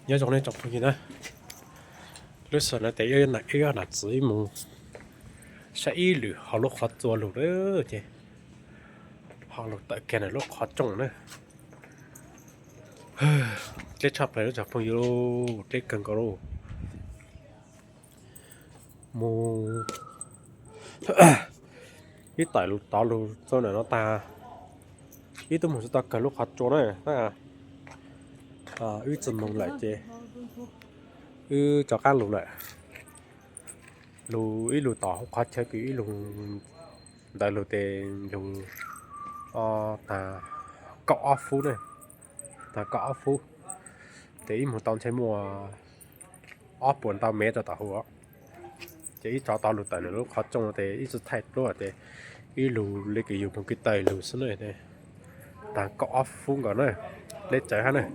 Nyob zoo nej tsoom phooj ywg na, lub sij hawm no ces wb yog nam txiv mus saib ib lwm hauv lub qhov tsua lug na, ces ho lug tawm kiag ntawm lub qhov rooj na. Dleb tshaj plaws lub tsoom phooj ywg, dleb kawg nkaus lauj. Mus ib tawm lug tod lug txog ntawm no tag, ib tug moog tsis tau kawg lub qhov tsua na. Wb txug moog lawm ces wb rov qaab lug lawm. Lug ib lug tom hauv qhov chaw kws ib lug ntawd lug tes lug tag kaum ob fub na, tag kaum ob fub. Ces ib moog tau ntshe muaj ob puas ntau mev rau tom hauv os. Ces ib tsov tau lug tawm ntawm lub qhov rooj no ces ib tsi thaij dluab ces ib lug le kws yug moog kwv taw lug xwb na. Tag kaum ob fub nkaus na, dleb tsawv hab na.